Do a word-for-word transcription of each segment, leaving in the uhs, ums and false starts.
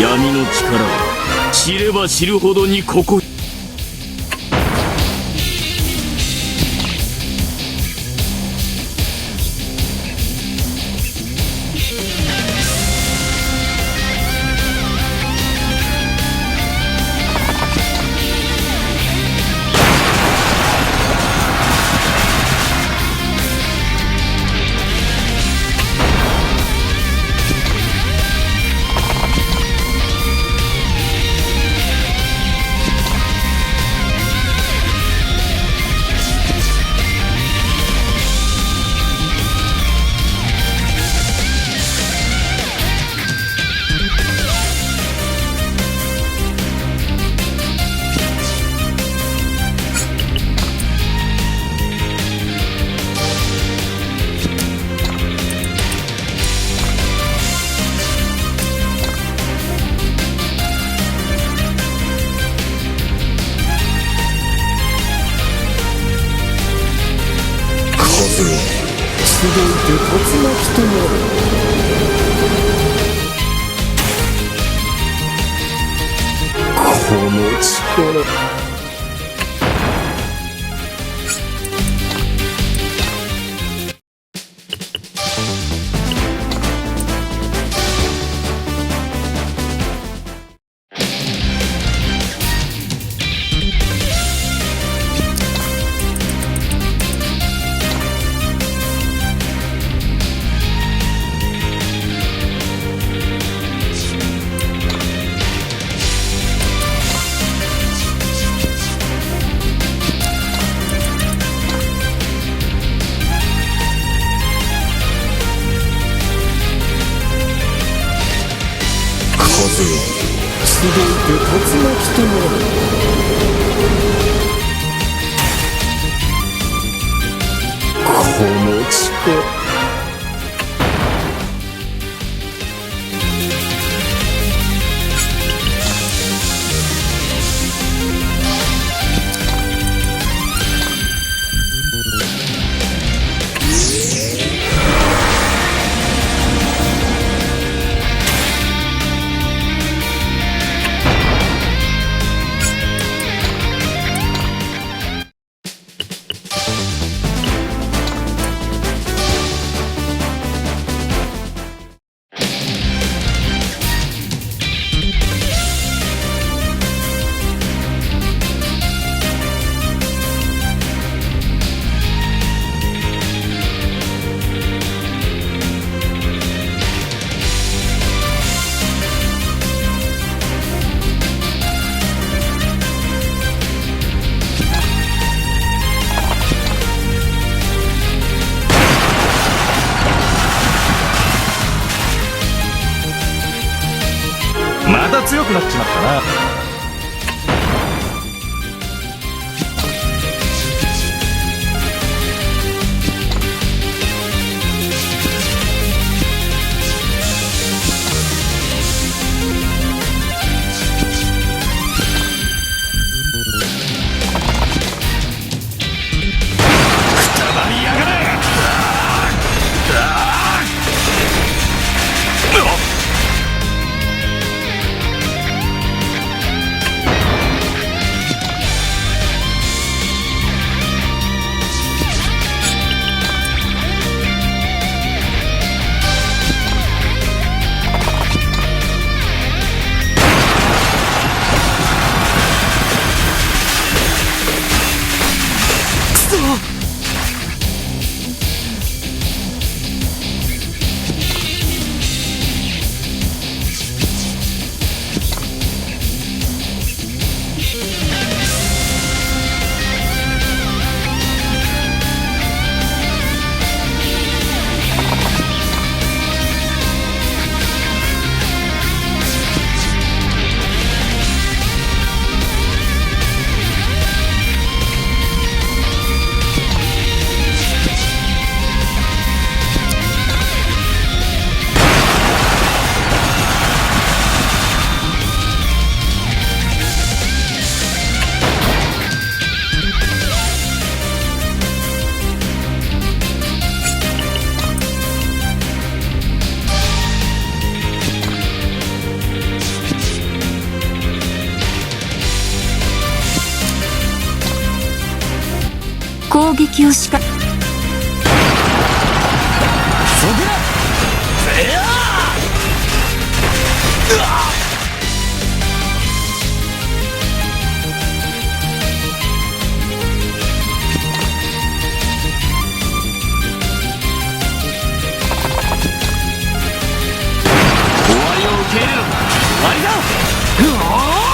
闇の力は知れば知るほどにここ 風はすごいで、竜巻となる。この力。 風はすごいで、竜巻となる。この力。 また強くなっちまったな。 くたばりやがれ！攻撃を仕掛け。終わりを受け入れろ。終わりだ。うおー。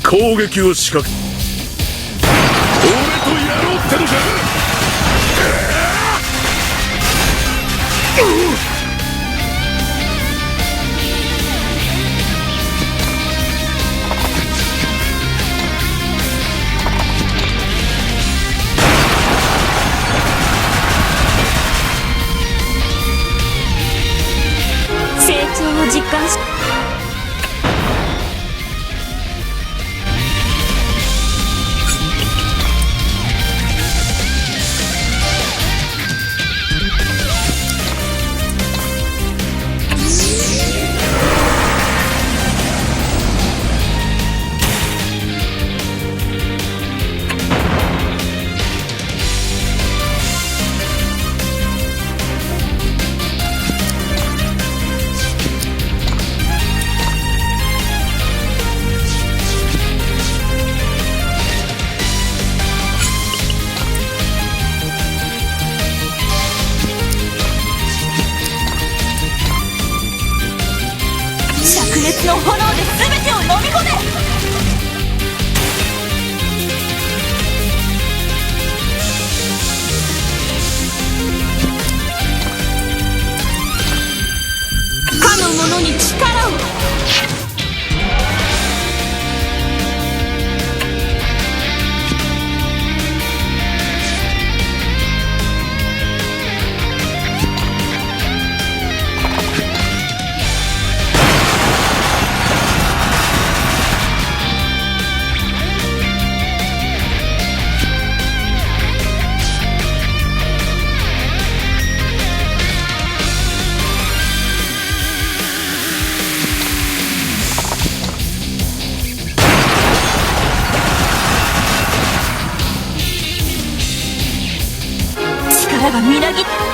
攻撃を仕掛け。俺とやろうってのか？成長を実感し、灼熱の炎で全てを飲み込め。かの者に力を。力がみなぎって。